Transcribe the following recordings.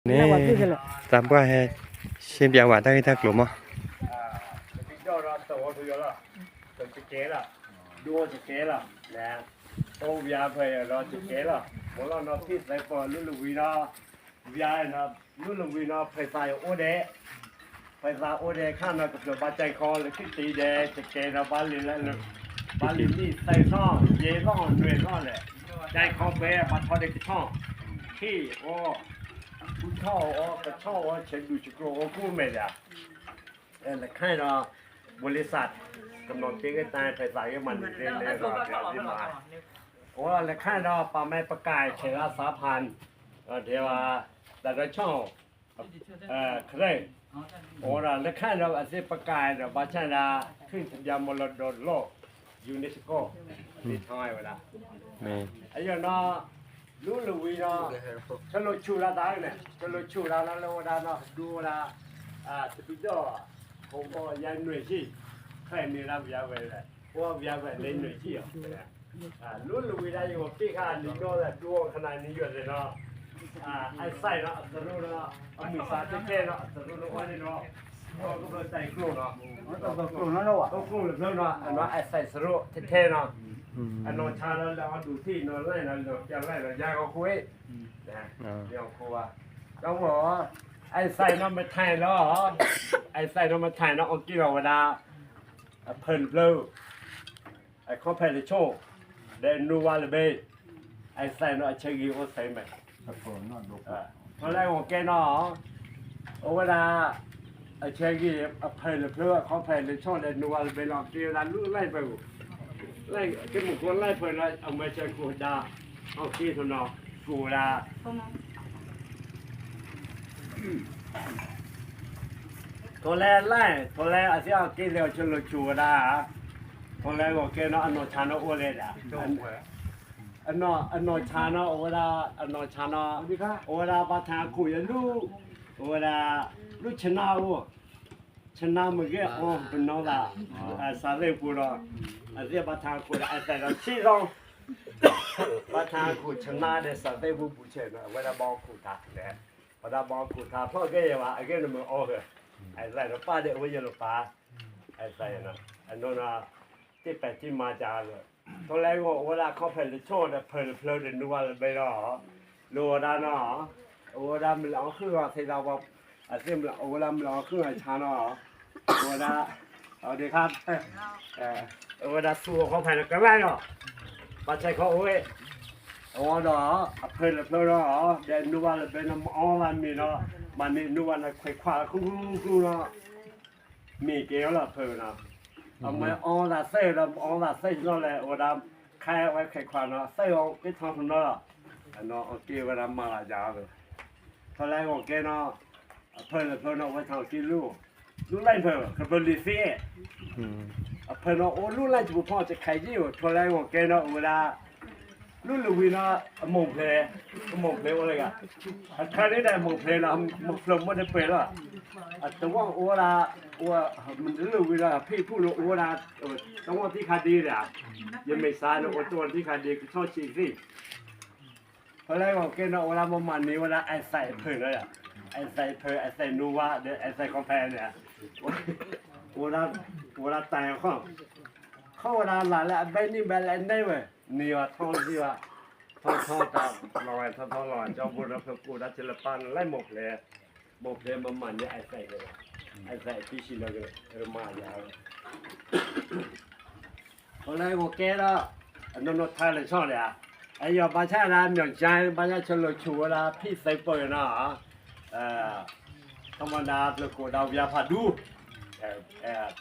န့ၣ် သးပှၢ်ဟဲ ရှင်းပြဝဲတၢ်ဂ့ၢ်တၢ်ကျိၤမး, တကဲလီၤ, ဒိကဲလီၤ, အိၣ်ဝံၤဖဲဒီးတကဲလီၤ, မ့ၢ်လီၤနီၤ ဖံသးပၢၢ် လူလဝံနီၤ, ဝံၤနီၤ လူလဝံနီၤ ဖဲသးအိၣ်ဒဲး, ဖဲသးအိၣ်ဒဲးခါနီၤ ကပျိၤဘၣ်ကၠဲၣ်ခီလၢခံတံၤဒဲး တကဲဒီးဘၣ်လံ, ဘၣ်လံနံၣ်သၢသီ ယဲၢ်သီ နွံသီလဲၣ်, ကၠဲၣ်ခီဘဲ ပှၤထီဒဲးကဆီၣ်, ဟံၣ်အီၣ်, ခူၣ်ထီၣ်အီၣ် ကဆီၣ်အီၣ် ဆဲးဒူၣ်ဆဲးကျိၤအီၣ်ကိၣ်မဲာ်ဒၣ် လၢခဲအံၤဒီး ဘိလ့စး ကနီၤက့ၤကတၢၢ် ဖဲသးဂ့ၢ်မၤန့ၣ်သ့လဲၣ်ဒီး မၤ, အဝဲဒၣ်လၢခဲအံၤဒီး ပှၤမ့ၢ်ပကးဆဲးလၢသးဖၣ်, ဒီး တၢ်ဒီဆီၣ် ခရဲၣ်, အဝဲဒၣ်လၢခဲအံၤဒီး အသ့ၣ်ပကးဒီး ဘၣ်ဆၣ်ဒၣ် ခုၣ်တဘျီမီၤလီၤဒီးလီၢ် UNESCO သ့ၣ်ထီၣ်ဝဲဒၣ် အယီၤနီၤ လူလဝံနီၤ ဆၢလိာ်ဆူၣ်ဒၣ်တၢ်န့ၣ် ဆၢလိာ်ဆူၣ်ဒၣ်နီၤ လၢဝဲဒၣ်နီၤ ဒူဝဲဒၣ် တပံၤဒီး ဟိကီယါနွံဆံ ဖဲန့ၣ်ဒၣ်ဝံၤအဝဲ ဝံၤအဝဲလဲၤနွံဆံအီၤ လူလဝံဒၣ်ယိၤပ့ၢ်ခါလံၤဒီးဒူအီၤခနၣ်နံၤယိၤသ့ၣ်နီၤ အစၢ်နီၤ အသရူးနီၤ အမုၢ်သးတဲတဲနီၤ အသရူးနီၤ အီၣ်န့ၣ်နီၤ အီၣ်ကဘျီတၢ်ကျိၤနီၤ ကျိၤလၢဖျၢနီၤ အနီၤအစၢ်သရူးတဲတဲနီၤ အနီၢ်ဆါနီၤ လၢအီၣ်ဒူၣ်ထံၣ်နီၤ လဲၣ်နီၤ လၢပျၢ်လဲၣ်နီၤ ယါကီၢ်ခိၣ် ယါကီၢ်ခိၣ်ဘၣ် ဒီး အစၢ်နီၤမ့ၢ်ထဲးလီၤ အစၢ်နီၤမ့ၢ်ထဲးနီၤ အီၣ်က့ၤလီၤဝဲဒၣ် အဖၢၣ်တဖျၢၣ် အခီဖျိလၢဆိၣ် ဒီးနူဝါလဘ့ အစၢ်နီၤအဆၢဂ့ၤအိၣ်သ့မဲာ် ထီလၢဂီၤကဲနီၤ အဝဲဒၣ် အဆၢဂ့ၤ အဖၢၣ်တဖျၢၣ် အခီဖျိလၢဆိၣ်ဒီးနူဝါလဘ့နီၤ က့ၤဝဲဒၣ်လူလၢၢ်ဖၢၣ် က့ၤမုၢ်ကိလၢၢ်ဖၢၣ်နီၤ အမဲာ်ဆၢကိၢ်ဒါ အီၣ်က့ၤထီၣ်နီၤ ကိၢ်ဝဲဒၣ် ထီလၢလၢၢ် ထီလၢအသ့ၣ်အီၣ်က့ၤလၢအဆၢလိာ်ဆူၣ်ဝဲဒၣ် ထီလၢဂီၤကဲနီၤ အနီၢ်ဆါနီၤအိၣ်လဲၣ်ဒၣ် အနီၢ်ဆါနီၤ အဝဲဒၣ် အနီၢ်ဆါနီၤ အဝဲဒၣ်ဘၣ်ထါခိၣ်ယလူၢ် အဝဲဒၣ် လူၢ်ဆနါအိၣ် ဆနါမ့ၢ်ဂ့ၤအီၤပနီၢ်သး စးသ့ၣ်ပူၤဒီး အသ့ၣ်ဘၣ်ထါခိၣ်ဒီးအသးဒီးဆံးလီၤ ဘၣ်ထါခိၣ်ဆနါဒီးစးသ့ၣ်ပူၤပူၤဆဲးနီၤ အဝဲဒၣ်ဘီခိၣ်ထါလဲၣ် ပဒၣ်ဘီခိၣ်ထါဖျီၣ်ကဲယဲဘၣ် အဂ့ၢ်နမ့ၢ်အီၣ်ဂ့ၤ အသးဒီးပၢ်ဒီးအဝဲယဲလီၤပၢ် အသးနီၤ အနီၢ်နီၤ တ့ပာ်တ့မၤကၢ်လီၤ ထီလၢဂီၤအိၣ်ဝဲဒၣ်ခီဖျိလၢဆိၣ်ဒီးဖၢၣ်တဖျၢၣ်ဒီးနူဝါလဘ့ဒီး လိၣ်ဝဲဒၣ်နီၤ အဝဲဒၣ်မ့ၢ်လၢအီၣ်ဃုာ်အီၤသ့ဒၣ်ဝဲ အသ့ၣ်မ့ၢ်လၢအဝဲဒၣ်မ့ၢ်လၢအီၣ်ဃုာ်အီၤဆါနီၤ အဝဲဒၣ် အဝဲဒၣ်ခါ အဝဲဒၣ်သူအီၤခီဖျိလၢကရၢ်နီၤ ပှၤဆဲးခီအိၣ်ဝဲ အဝဲဒီး အဖၢၣ်တဖျၢၣ်ဒီး ဒီးနူဝါလဘ့နီၤ မ့ၢ်အီၣ်ဘၣ်မ့ၤနီၤ မၤန့ၢ်နူဝါနီၤခွဲးခွါလီၤ ဃူဃူဃူနီၤ မ့ၢ်ကဲအီၤလီၤဖၢၣ်နီၤ အမ့ၢ်အီၣ်သးသ့ၣ်ဒီး အီၣ်သးသ့ၣ်နီၤလဲၣ် အဝဲဒၣ် ခါဝဲခွဲးခွါနီၤ သ့ၣ်အီၤက့ၤထီၣ်နီၤလီၤ အနီၢ်အီၣ်က့ၤဝဲဒၣ်မၤလၢယၤလီၤ ထီလၢဂီၤကဲနီၤ အဖၢၣ်လၢဖျၢၣ်နီၤ ဝဲထီၣ်က့ၤလူၢ် လူၢ်လၢ်ဖၢၣ် ကပလံၤသ့ အဖၢၣ်နီၤ အိၣ်လူၢ်လၢ်တပူၤဖီၣ် တခါယံၣ်အိၣ် ထီလၢဂီၤကဲနီၤ အိၣ်ဝဲဒၣ် လူၢ်လဝံနီၤ အမိၢ်ဖျဲး အမိၢ်ဖျဲးအိၣ်လၢဂၤ အခါန့ၣ်ဒီးမိၢ်ဖျဲးနီၤ မိၢ်ဖျဲးမိၢ်တပှဲၤလီၤ အတဝီအိၣ်ဝဲဒၣ် အိၣ် လူၢ်လဝံဒီး ဖံဖုၣ်လၢအိၣ်ဝဲဒၣ် တဝီသံခါဒ့ဒီး ယမ့ၢ်စးန့ၣ် အိၣ်တဝီသံခါဒ့ ကဆီၣ်ဆံးသ့ ဖဲလၢဂီၤကဲနီၤ အိၣ်ဝဲဒၣ်မၤမၤန့ၢ်ဝဲဒၣ် အသးအဖၢၣ်လီၤ, အသးအဖၢၣ် အသးနူဝါဒီး အသးကီၢ်ဖဲန့ၣ်, အိၣ်ဝဲဒၣ်တၢ်အဃီ, ခီဝဲဒၣ်လၢ်လၢအဘဲနံၣ်ဘဲလၢအနဲဝဲ, န့ၢ်ဝဲထီသံဝဲ, ထီထီတၢ်လီၤဝဲ ထီထီလီၤဝဲ ကၠီဘိဒီးဖျၢၣ်ကိၣ်ဒၣ် ကလၢပၢ်န့ၣ်လၢမိၢ်ဖျဲး, မိၢ်ဖျဲးမၤမၤန့ၢ်အသးကဲ, အသးအဖံဆံးလၢကမၤယၤ ဖဲလၢဂီၤကဲဒီး အနီၢ်နီၢ်ထါလၢဆီဒီး, အယီၤဘၣ်ဆၣ်ဒၣ် မၠီၣ်ကၠါ ဘၣ်ဆၣ်ဆၢလိာ်ဆူၣ်ဝဲဒၣ် ဖံသ့ပၢၢ်နီၤ, ထီၣ်မၤဒၣ်ဖျၢၣ်ကိၣ်ဒၣ်ဝံၤအဖးဒူ,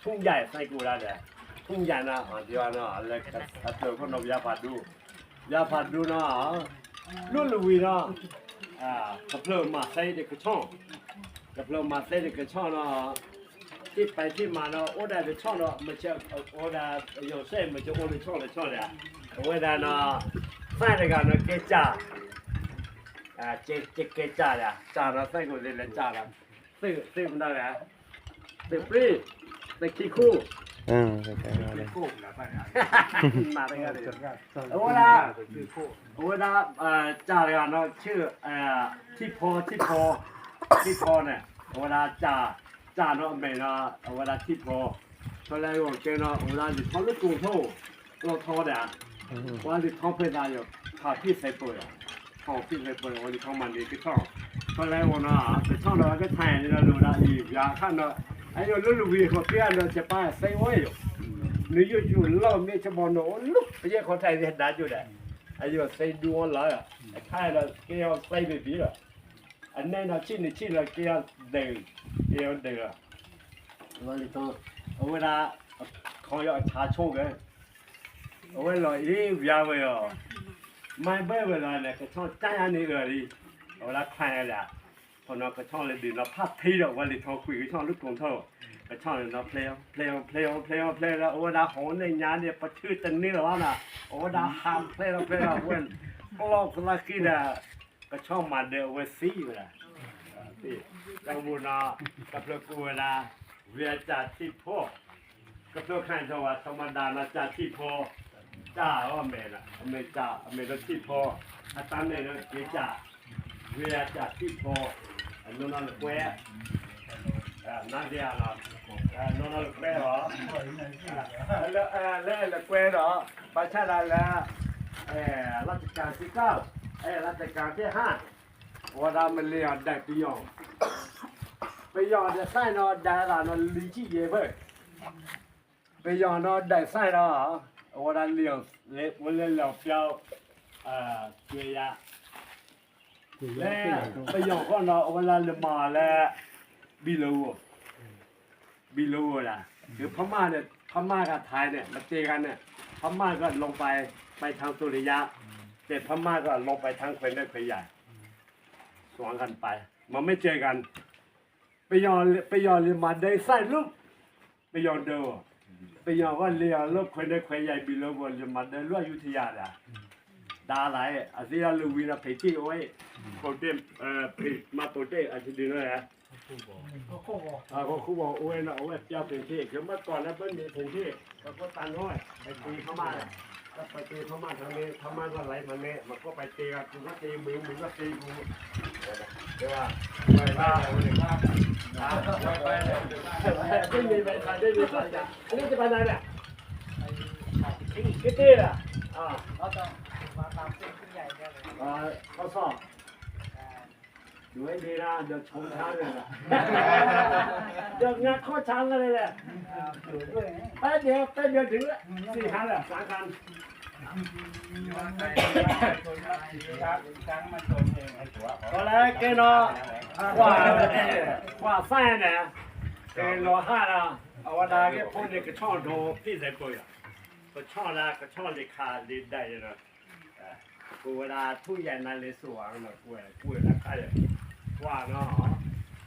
ဖူယၣ်သ့ကိၣ်ဒၣ်ဒီး, ဖူယၣ်နီၤ ဒ်ဝဲနီၤ လၢအဖျၢၣ်ခိၣ်နီၤဝံၤအဖးဒူ, ဝံၤအဖးဒူနီၤ, လူၢ်လဝံၤနီၤ, ကဖျၢၣ်မၤသ့တကဆီၣ်, ကဖျၢၣ်မၤသ့တကဆီၣ်နီၤ, ထံၣ်ပာ်ထံၣ်မၤနီၤ အိၣ်ဒၣ်တဆီၣ်နီၤ မ့ၢ်ဆၢအိၣ်ဒၣ် ယိၤစဲး မ့ၢ်ဆၢအိၣ်တဆီၣ်တဆီၣ်ဒီး, အဝဲဒၣ်နီၤ, သၣ်တဂၤနီၤ ကဲစၢ်, ကဲစၢ်ဒီး စၢ်နီၤ သ့ၣ်ကိၣ်သ့ၣ်လဲၤစၢ်ဒီး, သ့ၣ်မတၤဒီး, သ့ၣ်ပြံ, သ့ၣ်ခံခိၣ်, အဝဲဒၣ်, အဝဲဒၣ်, စၢ်တဂၤနီၤ ဆၢ, ထံဖီ ထံဖီ ထံၣ်ဖီန့ၣ် အဝဲဒၣ် ကၢ်နီၤအမဲာ်နီၤ အဝဲဒၣ်ထံၣ်ဖီ, ထီလဲဂီၤကဲနီၤ အဝဲဒၣ်လံာ်ထီလၢကိၢ်ထီၣ် လီၤထီဒၣ်, ပှၤလံာ်ထီဖဲသးယီၤ ခးဖံၣ်စဲးပၢၤ, ခးဖံၣ်စဲးပၢၤ ဝဲလံာ်ထီမၤန့ၢ်ကဆီၣ်, ထီလဲဂီၤနီၤ ကဆီၣ်နီၤကထါန့ၣ်ဒီးလိၣ်ဒၣ်အံၤ ယၤခါနီၤ, အယိာ်လၢလဝံၤဃီၤပ့ၢ်အနီၤ ကပာ်စဲးဝဲယိာ်, နယိာ်ကၠူလီၤမ့ၢ်ဆဘီနီၤ အိၣ်လၢပယဲၢ်ခီထါအံၤဒၣ်ကၠူဒီး, အယိာ်စဲးဒူအီၤလီၤ, အခါဒီးကဲအီၤစဲးဘံဘံလီၤ အနဲၣ်ဒီးဆံၣ်န့ၣ်ဆံၣ်လီၤ ကဲအီၤဒၢး, ကဲအီၤဒၢးလီၤ, အဝဲဒၣ် ခီယီၤအဆါဆိၣ်ဂ့ၤ, အဝဲလီၤအံၤဝံၤဝဲအီၤ, မၤဘၢဝဲလီၤန့ၣ် ကဆီၣ်တၢ်ယါန့ၣ်အၢၣ်လံ, အဝဲဒၣ်ခါယါဒၣ်, ခီနီၤကဆီၣ်လၢဒုးနီၤဖးထံဒီး ဝဲလံာ်ထီခွံကဆီၣ်လၢကိၢ်ထီၣ်, ကဆီၣ်န့ၣ်နီၤဖျဲအီၤ ဖျဲအီၤ ဖျဲအီၤ ဖျဲအီၤ ဖျဲအီၤ အဝဲဒၣ်ဟီၣ်န့ၣ်ညါန့ၣ် ပထုးတန့ၢ်လၢၤဘၣ်နီၤ, အဝဲဒၣ်ဟးဖျဲလီၤ ဖျဲလီၤ အဝဲ ကျီၢ်သလၢဃံဒီး ကဆီၣ်မၤဒၢးအဝဲသံဝဲဒၣ်, တၢ်မူနီၤ ကဖျၢၣ်ကိးဝဲဒၣ် ဝံအတၢ်ထံၣ်ဖီ, ကဖျၢၣ်ခါအံၤဒီးဝဲ သမဒါနီၤ တၢ်ထံၣ်ဖီ, တၢ်အီၤမဲာ်နီၤ အမဲာ်တၢ် အမဲာ်ဒီးထံၣ်ဖီ, အတၢ်မဲာ်ဒီးက့ၤတၢ်, ဝံအတၢ်ထံၣ်ဖီ, အနီၢ်နီၢ်လၢကွဲ နၤဒ့နီၤ, နီၢ်နီၢ်လၢကွဲလီၤ, လၢလၢကွဲဒီး ဘၣ်ဆၣ်ဒၣ်လၢ လၢတကၤစံကၢ်, လၢတကၤသ့ၣ်ဟါ, အဝဲဒၣ်မ့ၢ်လံာ်အီၤဒၣ်ပယီၤ, ပယီၤဒီးသၣ်နီၤဒၣ်သးနီၤလံာ်ဆံၣ်ယဲၢ်ဖၢၣ်, ပယီၤနီၤဒၣ်သၣ်နီၤ, အဝဲဒၣ်လံာ်အီၤ ဝဲလၢလီၤပျီ ကဲယါ လၢပယီၤဃီနီၤ အဝဲဒၣ်လၢမၤလၢ ဘံၣ်လၢဂိၢ်, ဘံၣ်လၢဂိၢ်ဒၣ်, ဒီးဖမၢ်န့ၣ် ဖမၢ်ဂၤထါန့ၣ် မတ့ဂၤန့ၣ် ဖမၢ်ကလီၤပာ် ပာ်ထါသိလ့ယါ, တဲဖမၢ်ကလီၤပာ်ထါခွဲးနဲၣ်ခွဲးယၤ, စွၤဂၤပာ် မ့မ့ၢ်ကဲဂၤ ပယီၤ ပယီၤလံာ်မၤဒၢသၣ်လၢ ပယီၤဒၢး, ပယီၤဂီၢ်လံာ်အီၤလၢခွဲးနဲၣ်ခွဲးယၤဘံၣ်လၢဂိၢ် လံာ်မၤဒၢလၢအယူထယၤဒၣ်, ဒါလၢအသ့ၣ်လၢဝံၤဒီးဖံးတံၢ်အဝဲ, ပိာ်တ့ၢ်, ဖံးမၤပိာ်တ့ၢ်အတဒုနီၤ, ဟီၣ်ခိၣ်ဘီၣ်အိၣ်ဝဲနီၤ အဝဲပျီဖံးတံၢ် ကမ့ၢ်ကီၢ်လၢပမ့ၢ်ဖံးတံၢ် ပကီၢ်တၢ်နီၢ် ပတ့ဖမၢ်, ပတ့ဖမၢ်ထါမ့ၢ် ဖမၢ်ကီၢ်လၢဖမ့ၢ် မ့ၢ်ကီၢ်ပတ့ဂၤ ပူၤကီၢ်တ့မုာ် မုာ်ကီၢ်တ့ပူၤ တမ့ၢ်ဘၣ်ဆၣ်ဒ်န့ၣ်ဘၣ်, ကတ့လီၤ, ခီစီၣ်, ဒွဲၣ်ဒ့ဒၣ် ဒီးဆိကမိၣ်လၢ, ဒီးငါခီၣ်ဆါလၢလဲၣ်, ပဲဒဲး ပဲဒဲးဒုး, သ့ၣ်ဟါလၢ သးခါ ဒီးလၢကဲနီၤ, ကွၢ်, ကွၢ်သၣ်န့ၣ်, ကလီၤဟၣ်ဒီး, အဝဲဒၣ်ကဲဖိန့ၣ် ကဆီၣ်ဒီးဖံၣ်စဲးပၢၤယၤ, ကဆီၣ်ဒၣ် ကဆီၣ်လံာ်ခးလံာ်ဒၢးယၤဒီး, ကိးဝဲဒၣ်ထူၣ်ယဲၢ်နၤလ့စိၤဧါ, ကိးဝဲဒၣ်ခါယဲၢ်, ကွၢ်နီၤ,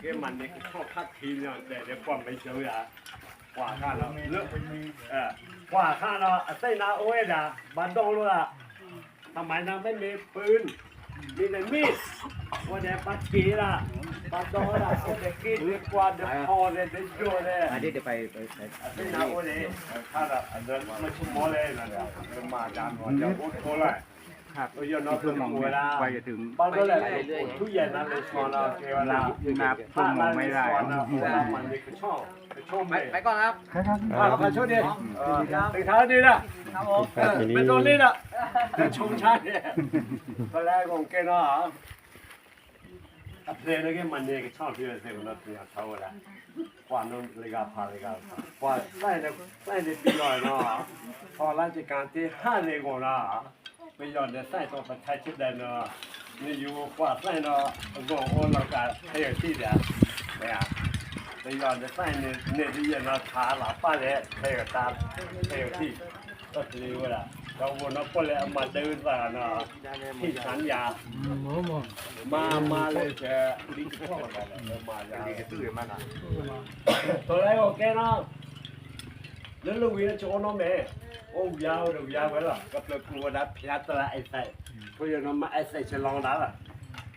ကဲမၤန့ၢ်ကဆီၣ်ခါထံန့ၣ် တဲလၢကွၢ်မဲာ်ကၠီယၤ, ကွၢ်ခါနီၤ, ကွၢ်ခါနီၤ အသ့ၣ်နၤအိၣ်ဝဲဒၣ် ဘၣ်ဒီလိာ်သး သမိုင်းနၤမ့မ့ၢ်ပၢၢ်, မ့မ့ၢ်မ့ၢ်, အဝဲဒၣ်ဘၣ်က့ၤဒၣ်, ဘၣ်ဒီဝဲဒၣ် အဝဲဒၣ်က့ၤဒၣ်ကွၢ်ဒီးဖီၣ်ဒီးဒိၣ်ဒီး, အသ့ၣ်နၤအိၣ်န့ၣ်, ခါဒီး အဒၢမ့ၢ်ဆိကမိၣ်လဲၣ်, မၤဒၣ်နီၤ ယအိၣ်ထိလီၤ, ယနီၤဆိကမိၣ်ဝဲဒၣ်, ဘၣ်ဒီးလဲၣ်, ထူၣ်ယဲၢ်နၤလ့စိၤနီၤ ကဲဝဲဒၣ်, နဖိမုၣ်မ့ၢ်ဒၣ်, နဖိမုၣ်မ့ၢ်ဒၣ်, ကဆီၣ်, ကဆီၣ်မဲာ် ခါဆိဒ့, တခါဒ့ဒၣ်, မ့ၢ်ဒိးလ့ဒၣ်, ဆိကဆါန့ၣ်, ပလဲၤဂီၤကဲနီၤ, အပျဲၢ်လၢကမၤန့ၢ်ကဆီၣ်ဖဲသ့ၣ်ကနီၤ ပယီၤထီဝဲဒၣ်, ကွၢ်နီၤလၢဂၤဖးလၢဂၤ, ကွၢ်သၣ်န့ၣ် သၣ်န့ၣ်ပယီၤနီၤ, ထီလၢကကၤတ့ဟးန့ၢ်ဂီၤနီၤ, ပယီၤဒီးသၣ်တီပထါဆ့ဒၢနီၤ, နယူၤကွၢ်သၣ်နီၤ အဂီၢ်အိၣ်လီၤကၤဖဲအထံၣ်ဒီး, ပယီၤဒီးသၣ်န့ၣ် န့ၢ်တယဲၢ်နီၤထါလၢပၢ်လဲၣ် ဖဲအတၢ်, ဖဲအထံၣ်, တၢ်ပျံၤဝဲဒၣ်, ဒီးဝဲနီၤပီၣ်လဲၣ်အမၤဒၢသးနီၤ, ထံၣ်ဆါယၤ, မၤမၤလၢက, မၤယၤ, ကဲနီၤ လၢလၢဝံၤလၢကအိၣ်နီတမံၤ, အိၣ်ဝံၤအိၣ်ဒီးဝံၤဝဲလီၤ, ကပျၢၤကူဝဲဒၣ်ဖျါတလးအဲၣ်သဲး, ဖိယနီၤမၤအဲၣ်သဲးဆလီၤဒၣ်လီၤ,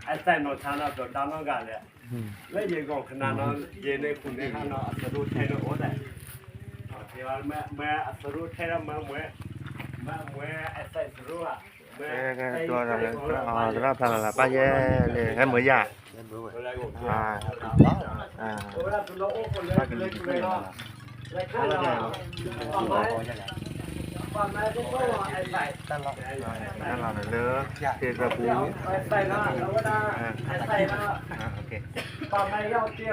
အဲၣ်သဲးနီၤဆါနီၤ ကဒါနီတဂၤလဲၣ်, လၢယဂီၢ်ခနၣ်နီၤ ယဲန့ၣ်ခူၣ်န့ၣ်ဟါနီၤ အသရူထဲန့ၣ်အိၣ်ဒၣ်, မ့ၢ်အသရူထဲလီၤမ့ၢ်, မ့ၢ်အဲၣ်သဲးသရူဧါ, မ့ၢ်, သရၣ်ဖျါလၢပၢ်ယဲၢ်လံ ဟဲမုာ်ယၤ ဘၣ်ကလံၤကလံၤလီၤ, တၢ်လီၢ်လၢ ကဲသပူၤ, ပမ့ၢ်က့ၤဒီးလၢကရ့ၣ်ကိမူ, လၢကရ့ၣ်ကိမူဝဲဒၣ်, လၢကရ့ၣ်ဝဲလၢကရ့ၣ်လၢဝဲဒၣ်, ကရ့ၣ်ဒၣ်ဘၣ်, ဝဲဒၣ်ထီၣ်ခိၣ်ခါလၢဒိၣ်ဝံၣ်ခါနီၤခ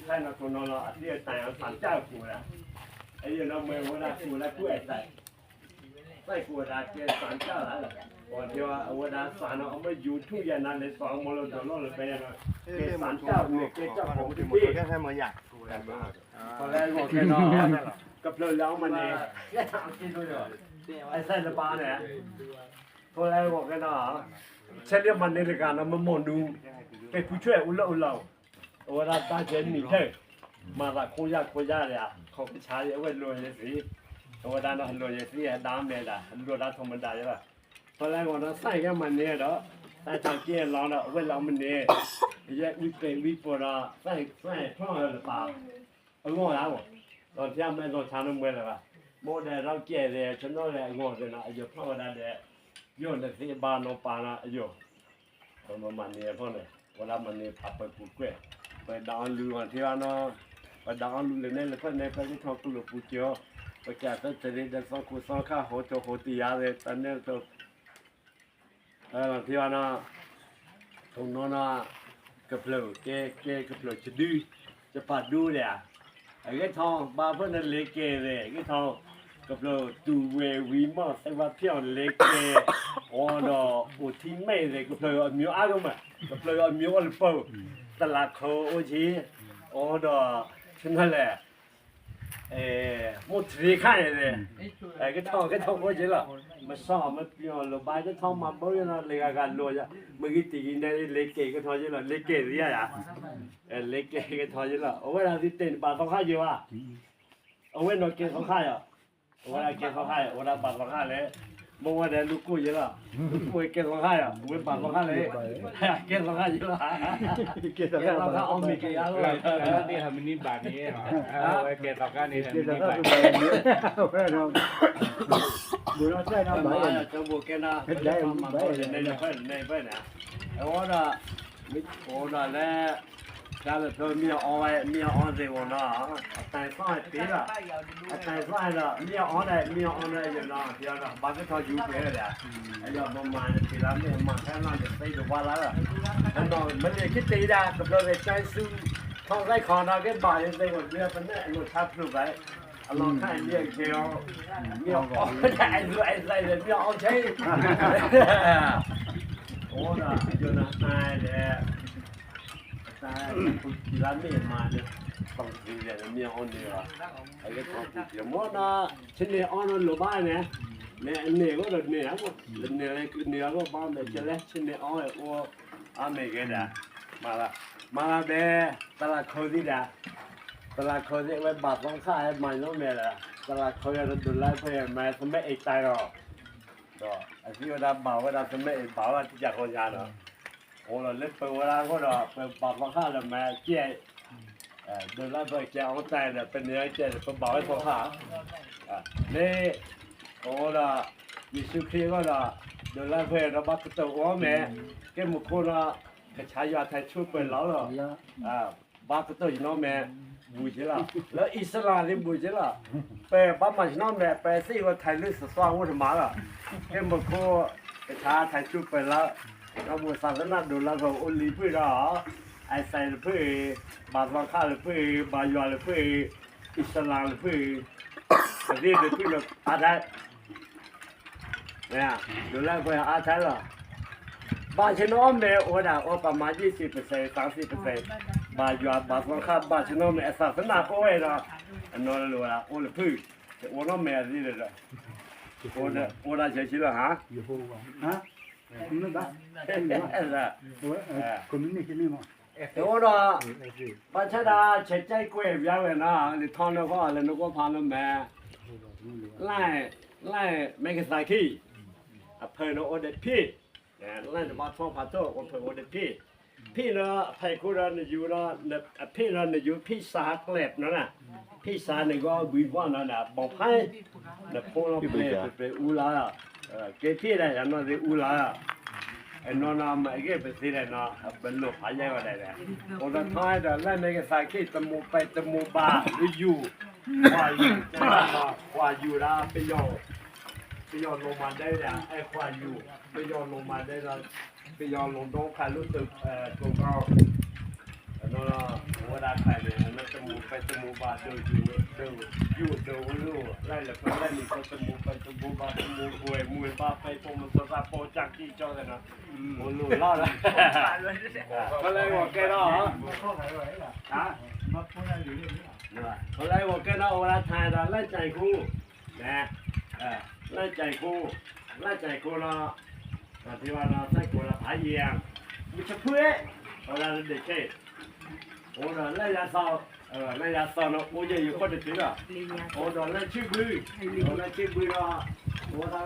ိၣ်နီၤလီၤ အသ့ၣ်အတၢ်ယီၤသးတၢ်ပူၤဝဲဒၣ်, အယံၤနီၤမ့ၢ်ဝဲဒၣ်ကူၣ်လၢကူၣ်အဲၣ်တၢ် စဲးကိးဝဲဒၣ်ကဲသးတၢ်လၢ, အဝဲဒၣ်သးနီၤ အမ့ၢ်ယူၤထူၣ်ယဲၢ်နၤလဲၤသးအမီၤလၢဒိးလီၢ်လၢဖဲယဲၢ်နီၤ, ကဲသးတၢ်မ့ၢ်ကဲတၢ်ကိးမူၤတ့ၢ်, ဖဲလဲၣ်ဂီၤကဲနီၤ, ကဖျၢၣ်လၢအီမၤန့ၣ်, အစဲးတပၤန့ၣ်, ဖဲလဲၣ်ဂီၤကဲနီၤ, ဆဲးလၢမၤန့ၣ်တဂၤနီၤ မ့ၢ်မိၢ်နူၤ, ကဲဖုဆွဲၣ်အိၣ်လၢအိၣ်လီၤ အဝဲဒၣ်တၢ်ကဲနံၤဖျၢၣ်, မၤသးခိယၢ်ခိယၢ်ဒီး ခီကဆါအဝဲလိာ်ယဲသ့, အဝဲဒၣ်နီၤလိာ်ယဲသ့ ဟဲဒၣ်မဲာ်ဒၣ် လိာ်ဒၣ်ထီမဒါယဲလီၤ, ဖဲလဲၣ်ဂီၤနီၤ သးကဲမၤန့ၢ်ဒီး, တၢ်ထီၣ်က့ၤအလီၤဒီး အဝဲလၢအီမၤန့ၣ်, ယဲအုၣ်သ့ဝံပီၤဒီး, သးဖျီၣ်လၢပၢ်, အဂီၢ်ဒၣ်, ဒီးဖျါမဲာ်လီၤဆါနီၢ်မွဲလၢၤဘၣ်, မ့ၢ်ဒီးထီၣ်ကဲသ့ ဆနီၣ်ဒီးအဂီၢ်သ့နီၤ အယိာ်ဖျီၣ်ဝဲဒၣ်ဒီး, ယိာ်န့ၣ်သ့ဘၣ်နီၤပၢ်နီၤအယိာ် ပမၤန့ၢ်အဖီန့ၣ် ဝဲဒၣ်မၤန့ၢ်ပာ်ပၢၤပူၤကွဲၢ်, ပဒၣ်အီလုၢ်အီထံအီနီၤ, ပဒၣ်အီလုၢ်လၢနဲလၢဖဲန့ၣ် ပကထီၣ်ကလိာ်ပူၤကၠီ, ပကသၢတရံးဒီးသီခိၣ်သီခါ ဟိးထီၣ်ဟိးတယၤသ့ တၢ်နဲၣ်တၢ် လီၤထံအီနီၤ, ထိၣ်နီၤနီၤ, ကဖျၢၣ်ကဲ ကဲကဖျၢၣ်ဆဒု, ယပာ်ဒူဒဲး, အဂ့ၢ်ထီၣ် ဘၣ်ဖၢၣ်န့ၣ်လဲၤကဲသ့ အဂ့ၢ်ထီၣ်, ကဖျၢၣ်တူၢ်ဝဲဝံၤမီၢ်သ့ဝါဖျီၣ်လဲၤကဲ, အီဒီးအိၣ်ထံမဲာ်သ့ ကဖျၢၣ်အမံၤအါကမး, ကဖျၢၣ်အမံၤအိၣ်လၢပၢၢ်, တလးခီအိၣ်က့, အီဒီး, ဆနလဲၣ် မိၢ်ထရံခါန့ၣ်, ကထီၣ်ကထီၣ်ဖိက့လီၤ, မစီၣ်မပျီၢ်လိာ်ဘၣ်ကထီၣ်မၤဘၢယနီၤ လဲၤဂၤဂၤလိာ်ယၤ, မ့ၢ်ဂ့ၤတံၢ်ဂ့ၤနဲလဲၤကဲကထီၣ်က့လီၤ လဲၤကဲသ့ယၤ, လဲၤကဲကထီၣ်က့လီၤ အဝဲဒၣ်သုတဲန့ၣ်ဘၣ်သီခါယံၤဘၣ်, အဝဲနီၢ်ကဲသီခါယၤ, အဝဲဒၣ်ကဲသီခါယၤ အဝဲဒၣ်ဘၣ်သီခါလဲၣ်, မ့ၢ်ဝဲဒၣ်လူၤကိၢ်ယံၤလီၤ, လူၤကိၢ်ကဲသီခါယၤ အဝဲဘၣ်သီခါလဲၣ်, ကဲသီခါယံၤလီၤ, ကဲသီခါအီၣ်မ့ၤက့ၤယၤလီၤ, လၢန့ၣ်ဟမနံၤဘၣ်န့ၣ်, အဝဲကဲသီခါန့ၣ် ဟမနံၤဘၣ်န့ၣ်, ဝဲဒၣ်, ဘၣ်ယၤကဘိးကဲနၤ, မၤဘၢယၤန့ၣ်ဖဲန့ၣ်ဖဲန့ၣ်, အဝဲဒၣ်, မ့ၢ်အိၣ်ဒီးလဲၣ်, တၢ်လၢဖဲမ့ၢ်အီဝဲ မ့ၢ်အီသ့ၣ်ဝဲနီၤ, အတၢ်သီၣ်တ့လီၤ, အတၢ်သီၣ်ဒီး မ့ၢ်အီဒီး မ့ၢ်အီဒီးယနီၤ ဘၣ်ကထီၣ်ယူၤပှဲၤဒီး, အယီၤပမၤန့ၣ် တ့လၢမ့ၢ်မၤခဲလီၤန့ၣ် သ့တဝါလၢ, မ့ၢ်လ့ၣ်ကတ့ဒၣ် ကဖျိသ့ၣ်ကၠၢ်ဆူ, ထီၣ်သဲခီဒီးက့ၤဘၣ်ယသ့ၣ်ဝဲ ဒုးပနဲၣ်အလိာ်ဆါဖျိးဘၣ်, အလီၤခါအံၤမ့ၢ်အကဲအီၤ, မ့ၢ်အီ, အဲၣ်ဒိးအဲၣ်သးဒီး မ့ၢ်အီဆဲး, အိၣ်ဒီးယိၤနၤသၣ်ဒီး အတၢ်ပူၤထံလၢမ့ၢ်မၤန့ၣ်, ပကသ့ၣ်ညါန့ၣ်မ့ၢ်အီန့ၣ်လီၤ, အဂ့ၢ်ထီၣ်ပူၤထံမ့ၢ်နီၤ, ဆ့န့ၣ်အီနီၤလိၣ်ဘၣ်န့ၣ်, မ့ၢ်အန့ၣ်အိၣ်ဒီးန့ၣ်ဧါ, လၢန့ၣ်လၢန့ၣ်အီဘၣ်မ့ၢ်ကလဲၣ် ဆ့န့ၣ်အီအိၣ်, အါမ့ၢ်ဂ့ၤဒီး, မၤလၢ, မၤလၢဘဲ, တလးခီသ့ၣ်ဒီး, တလးခီသ့ၣ်ဝဲဘၣ်သီခါမၤနီၢ်မဲာ်ဒီး, တလးခီဒီးဒိးလၢဖဲမၤသမၢအဲၣ်တၢ်လီၤ ဒီးအသံဝဲဒၣ်ဘၣ်ဝဲဒၣ်သမၢအဲၣ်ဘၣ်ဝဲဒၣ်တယၤဃီညါဒီး, အိၣ်လီၤလၢပှၤဝဲဒၣ်အဃိဒီး ပဘၣ်သီခါလၢမၤကဲ, ဒိးလၢဖဲကဲအီၣ်တၢ်ဒီး ပန့ၢ်ကဲဒီး ပဘၣ်ဝဲသီခါ, လၢ, အိၣ်ဒီး, ယ့ၣ်ၡူးခရံာ်အဂီၢ်ဒီး, ဒိးလၢဖဲဒီးဘၣ်ကတၢၢ်အီၣ်မဲာ်, ကဲမုၢ်ခိၣ်ဒီး, ကဆါယွၤထံဆူပၢၤလီၤလီၤ ဘၣ်ကတၢၢ်ယနီၢ်မဲာ်, ဘူးက့လီၤ, လၢအံၣ်စရ့လးသ့ၣ်ဘူးက့လီၤ, ပဘၣ်မၤယနီၢ်မဲာ် ပသ့ၣ်ဝဲထံလုၢ်သသွၣ်အိၣ်တမးလီၤ, ကဲမုၢ်ခိၣ်, ကဆါထံဆူပၢၤလီၤ, ဒီးမုၢ်သးသနၢၣ်ဒိးလၢဖဲအိၣ်လံဖုၣ်ဒီး, အစဲလၢဖုၣ်, ဘၣ်သီခါလၢဖုၣ်, ဘၣ်ယွၤလၢဖုၣ်, အံၣ်စရ့လးလၢဖုၣ်, အသ့ၣ်လၢဖုၣ်လၢအါထါ ဒိးလၢပှဲၤအါထါလီၤ, ဘၣ်ဆ့ၣ်နီၤအီၣ်မဲာ်အိၣ်ဝဲဒၣ် အိၣ်ပှၤမၤယ့ၣ်စံးပစဲး သးစံးပစဲး, ဘၣ်ယွၤဘၣ်သီခါဘၣ်ဆ့ၣ်နီၤမဲာ်အသးသနၢၣ်အိၣ်ဝဲဒီး, အနီၢ်လၢဝဲဒၣ်အိၣ်လၢဖုၣ်, တအိၣ်နီၢ်မဲာ်အသ့ၣ်ဒီး, အိၣ်ဒၣ်ဆဲးဆံလီၤဟါ တအိၣ်ဒီး, ဘၣ်ဆၣ်ဒၣ်ဆဲးကဲကွဲးဝဲနီၤ လၢထီၣ်နီၢ်ကီၢ်လၢနကွၢ်ဖးနီၢ်မဲာ်, လၢ, လၢမဲာ်ကသးခံ, အဖၢၣ်န့ၣ်အိၣ်ဒီးဖံး, လၢတဘၣ်ထီၣ်ဖးထီၣ် အိၣ်ဖၢၣ်အိၣ်ဒီးဖံး, ဖံးဒီးဖဲခိၣ်ဒီးနယူၤဒီး ဖံးဒီးနယူၤ ဖံးစးကျဲးနီၤ, ဖံးစးန့ၣ်ဂီၢ်ဘှံးဘီၣ်နီၤ ဘီဖဲ နဖိလီၤပျဲၢ် ပျဲၢ်အူလၢ ကဲဖံးဒၣ်ယၤနီၢ်သ့အူလၢ အနီၢ်နီၢ်မ့ၢ်အဂ့ၢ်ပသ့ဒီးနီၤ ပလိၣ်ဖးယဲၢ်ဂီၤဒဲးဒဲး, အိၣ်ဒီးထီၣ်ဒီးလၢမဲာ်ကသးခ့ၣ် တမူးပဲတမူးဘၣ် လၢယူၤ, ခွါယူၤ, ခွါယူၤဒၣ် ပယီၤလိၤမၤဒဲးဒၣ် အဲၣ်ခွါယူၤ, ပယီၤလိၤမၤဒဲးဒီး ပယီၤလိၤဒိဖးလၢ တိၤကီၢ် အဝဲဒၣ်ခါန့ၣ် တမူးပဲတမူးဘၣ် ဒိးယူၤ ဒိးယူၤဒိးဝဲလၢ လၢ်လၢ်ပၢၢ်လၢ်နံၤ တမူးပဲတမူးဘၣ်တမူးကွဲး မူးဘၣ်ပဲပိာ်မုၣ်သရၣ်ပိာ်ကၢ်ကံၢ်ကၠီသဲးနီၤ, မူးလိၣ်လီၤဒီး ဖဲလဲၣ်ဂီၤကဲထီၣ်, ဖဲလဲၣ်ဂီၤကဲထီၣ် အိၣ်ဝဲဒၣ်ထါဒီးလၢကၠဲးခိၣ် လၢကၠဲးခိၣ်, လၢကၠဲးခိၣ်လီၤ, ဒီးသံဝဲဒီး သဲၣ်ကိးလၢဖးယံၤ, မုၢ်ဆဖု, အဝဲဒၣ်လၢဒ့ၣ်ခဲ, အိၣ်ဒီးလၢယၤသီ, လၢယၤသီနီၤ အိၣ်ယဲၢ်ယခိၣ်တတုၤလီၤ, အိၣ်ဒီးလၢဆံဘု, အိၣ်လၢဆံ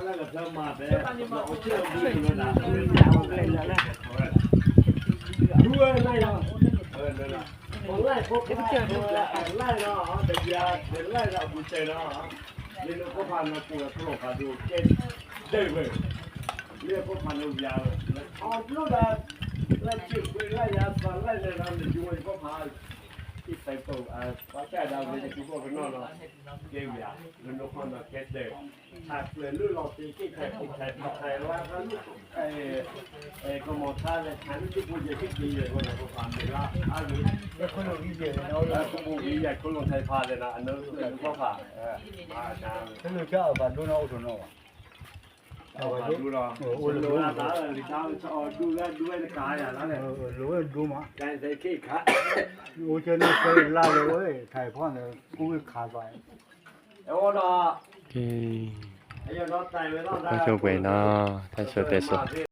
ဘုဒီး အိၣ်ဝဲဒၣ်လၢကဖၢမၤသဲ, အိၣ်ဆံဘုလၢဒၣ် ဒူဝဲလၢယၤ, ပလၢၢ်ဖိခွါလၢၢ်နီၤ တဘျီတလၢၢ်ဒီးအပူၤစဲးနီၤ, မ့ၢ်လၢဖိခွါနီၤ ကိးဝဲကျိဖးဒိၣ်ကဲဒၢးဝဲ, မ့ၢ်ဖိခွါနီၤဝံၤအီၤ, အီၤဘျိဒီး လၢဆံဘုလၢယၤသီလၢယၤဒီး နယူၤဝဲဖိခွါ, အံၤသဲးပိာ် ပှၤကဲဒၣ်ဝဲယကဘီကနီၣ်နီၤ, ကဲဝံၤဧါ, လၢနဖိနီၤကဲဒၢး ထးကျၢၤလၢလီၤသ့က့ၢ်ခဲးဖိခဲးဖးခဲးလါသးလၢ ကမီၤထါလဲၤထးလၢသ့ၣ်ဖိယဲၢ်က့ၢ်က့ၤယဲၢ်ဖိန့ၣ် ဖိခွါမ့ၢ်လၢအါဂ့ၤ, ခိၣ်မူၤဝံၤယဲၢ်ခိၣ်လိာ်သဲးဖးလဲၣ်နီၤ အနၢတၢ်ဖိခွါ, ဖဲလၢကၢ်အဘၣ်ဒိနီၤအိၣ်ထီၣ်နီၤဘၣ်, အဘၣ်ဒိလီၤ, အိၣ်လၢဒူၣ်လၢဒူၣ်ဝဲတကးယၤလီၤ, လၢဝဲဒိမး, အိၣ်ကဲန့ၣ် ဖဲလါဝဲဝဲ ထးဖီၣ်န့ၣ် ကူဝဲခးသး, အဝဲဒီး တၢ်ဆိၣ်ပှဲၤနီၤ, တၢ်ဆိၣ်တဲဆိၣ်